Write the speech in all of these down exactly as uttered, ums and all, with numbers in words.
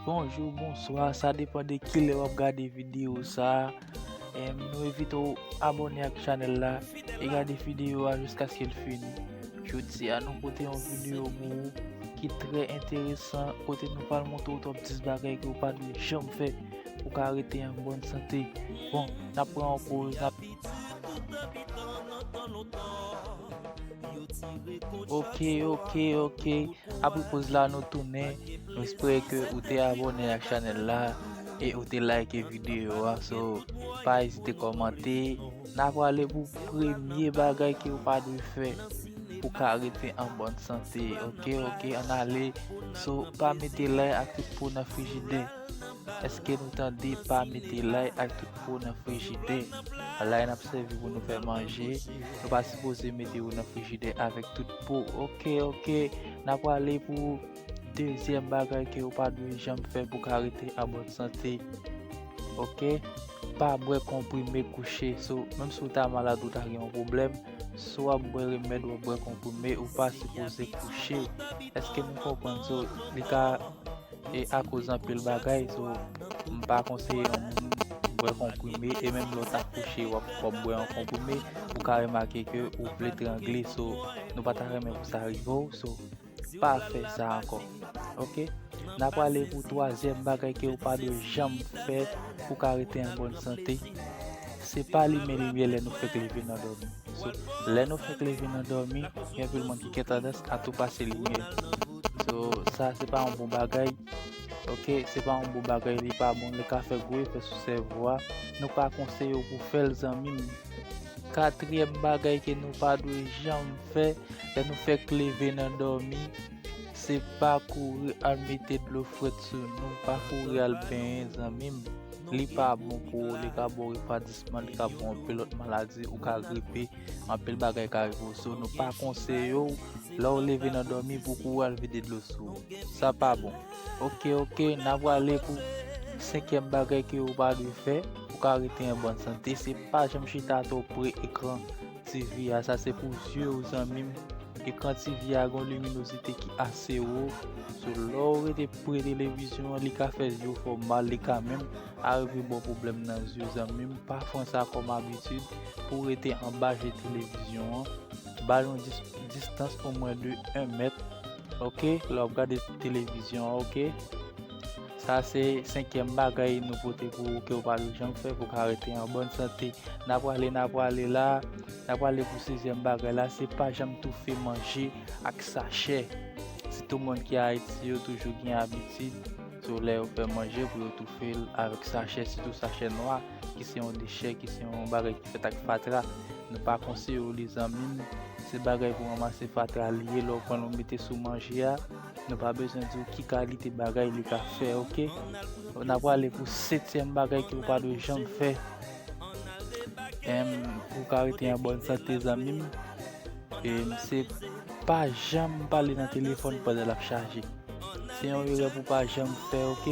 Bonjou, bonswa, sa depann de kilè w ap gade videyo sa a. Em, nou envite w abòne ak chanèl la e gade videyo a jiskaske l fini. Jodi a, nou pote yon videyo pou ou ki trè enteresan, kote nou pral montre w top dis bagay ke w pa dwe janm fè pou w ka rete an bòn sante. Bon, n ap pran yon poz, n ap Ok, ok, ok. Apre poz la, nou tounen. Nou espere ke ou te abòne ak chanèl la e ou te like videyo a. So, pa ezite kòmante. N a prale pou premye bagay ke ou pa dwe fè pou ka rete an bòn sante. Ok, ok, ann ale. So, pa mete lay ak tout po nan frijidè. Èske nou tande? Pa mete lay ak tout po nan frijidè. Lay n ap sèvi pou nou fè manje, nou pa sipoze mete yo nan frijidè avèk tout po. Ok, ok. N a prale pou dezyèm bagay ke ou pa dwe janm fè pou ka rete an bòn sante. Ok? Pa bwè konprime kouche. So, menm si w ta malad, ou ta gen yon pwoblèm, si w ap bwè remèd, w ap bwè konprime, ou pa sipoze kouche. Èske nou konprann? So, li ka e akoz anpil bagay, so, m pa konseye yon moun bwè konprime, e menm lè w ta kouche, w ap, w ap bwè yon konprime, ou ka remake ke ou vle trangle, so, nou pa ta renmen pou sa rive w, so, pa fè sa ankò. Ok? N a prale pou twazyèm bagay ke ou pa dwe janm fè pou ka rete an bòn sante. Se pa limen limyè lè nou fèk leve nan dòmi. So, lè nou fèk leve nan dòmi, gen anpil moun ki gen tandans a tou pase limyè. So, sa se pa yon bon bagay. Ok, se pa yon bon bagay, li pa bon, li ka fè gwo efè sou sèvo a. Nou pa konseye w pou fè l, zanmi m. Katriyèm bagay ke nou pa dwe janm fè lè nou fèk leve nan dòmi, se pa kouri al mete dlo frèt sou nou, pa kouri al benyen, zanmi m. Li pa bon pou ou, li ka ba w refwadisman, li ka ba w anpil lòt maladi, ou ka gripe, anpil bagay ka rive w. So, nou pa konseye w, lè w leve nan dòmi, pou w kouri al vide dlo sou ou. Sa pa bon. Ok, ok, n a prale pou senkyèm bagay ke ou pa dwe fè pou ka rete an bòn sante, se pa janm chita twò pre ekran T V a, sa se pou zye w, zanmi m. Ekran T V a gen yon liminozite ki ase wo. So, lè w rete pre televizyon an, li ka fè zye w fè w mal, li ka menm arive ba w pwoblèm nan zye w, zanmi m. Pa pran sa kòm abitid pou w rete anba je televizyon an. Ba l yon dis-, distans omwen de yon mèt. Ok, lè w ap gade televizyon an, ok. Sa se senkyèm bagay nou pote pou ou ke w pa dwe janm fè pou w ka rete an bòn sante. N a prale, n a prale la, n a prale pou sizyèm bagay la, se pa janm toufe manje ak sachè. Sitou moun ki Ayiti yo toujou gen abitid, so lè yo fè manje pou yo toufe l avèk sachè, sitou sachè nwa, ki se yon dechè, ki se yon bagay ki fèt ak fatra. Nou pa konseye w li, zanmi m, se bagay pou ranmase fatra li ye, lè w pran l ou mete sou manje a. Nou pa bezwen di w ki kalite bagay li ka fè, ok? N a prale pou setyèm bagay ke w pa dwe janm fè, em, pou w ka rete an bòn sante, zanmi m. Em, se pa janm pale nan telefòn pandan l ap chaje. Se yon erè pou w pa janm fè, ok?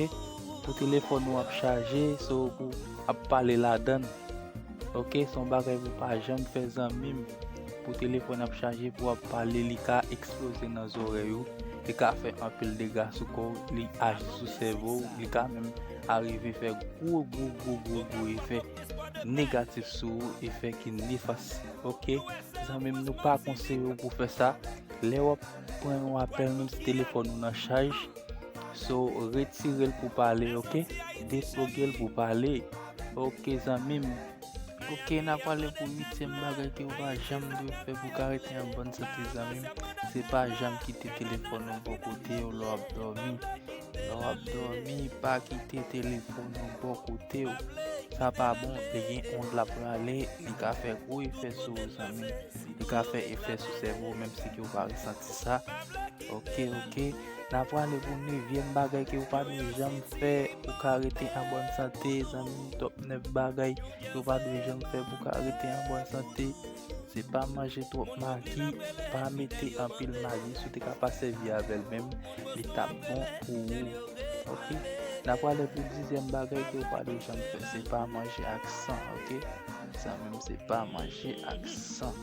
Pou telefòn ou ap chaje, so pou ap pale ladan l. Ok, se yon bagay pou w pa janm fè, zanmi m. Pou telefòn ap chaje, pou w ap pale, li ka eksploze nan zòrèy ou. Li ka fè anpil dega sou kò w, li aji sou sèvo w, li ka menm arive fè gwo, gwo, gwo, gwo, gwo efè negatif sou ou, efè ki nefas. Ok, zanmi m, nou pa konseye w pou fè sa. Lè w ap pran yon apèl, menm si telefòn ou nan chaj, so, retire l pou pale, ok? Deploge l pou pale. Ok, zanmi m. Ok, n a prale pou uityèm bagay ke w pa janm dwe fè pou w ka rete an bòn sante, zanmi m. Se pa janm kite telefòn ou bò kote w lè w ap dòmi. Lè w ap dòmi, pa kite telefòn ou bò kote w. Sa pa bon, li gen ond l ap prale, li ka fè gwo efè sou ou, zanmi m. Li ka fè efè sou sèvo w, menm si ke w pa resanti sa. Ok, ok. N a prale pou nevyèm bagay ke w pa dwe janm fè pou w ka rete an bòn sante, zanmi m. Top nèf bagay ke w pa dwe janm fè pou w ka rete an bòn sante, se pa manje twòp magi, pa mete anpil magi, si w te ka pa sèvi avè l menm, li t ap bon pou ou. Ok? N a prale pou dizyèm bagay ke w pa dwe janm fè, se pa manje ak san, ok? Zanmi m, se pa manje ak san.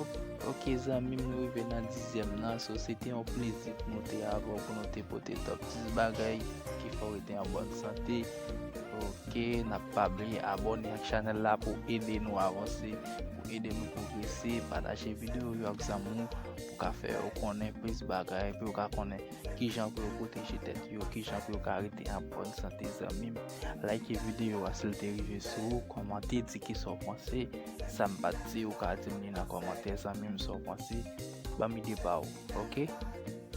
Ok, ok, zanmi m, nou rive nan dizyèm nan. So, se te yon plezi pou nou te avè w, pou nou te pote top dis bagay ki fè w rete an bòn sante. Ok, n ap pa bliye abòne ak chanèl la pou ede nou avanse, pou ede nou pwogrese. Pataje videyo yo ak zanmi w pou ka fè yo konnen plis bagay, pou yo ka konnen kijan pou yo pwoteje tèt yo, kijan pou yo ka rete an bòn sante, zanmi m. Like videyo a si l te rive sou ou, kòmante, di kisa w panse. Sa m pa t di, ou ka di m li nan kòmantè, zanmi m, sa w panse. Ban m ide pa w, ok?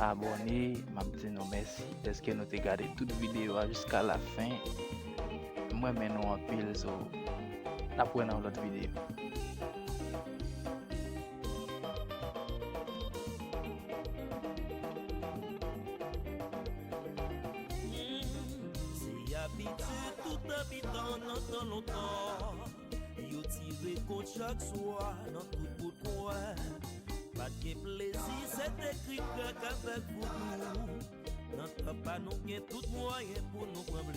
Abòne, m ap di nou mèsi dèske nou te gade tout videyo a jiska la fen. M renmen nou anpil, so n ap wè nan yon lòt videyo. Se abitid tout abitan nan tan lontan. Yo tire kont chak swa nan tout bout kwen. Pa t gen plezi, se te krik krak avèk voudou. Nan tan pa nou gen tout mwayen pou nou pran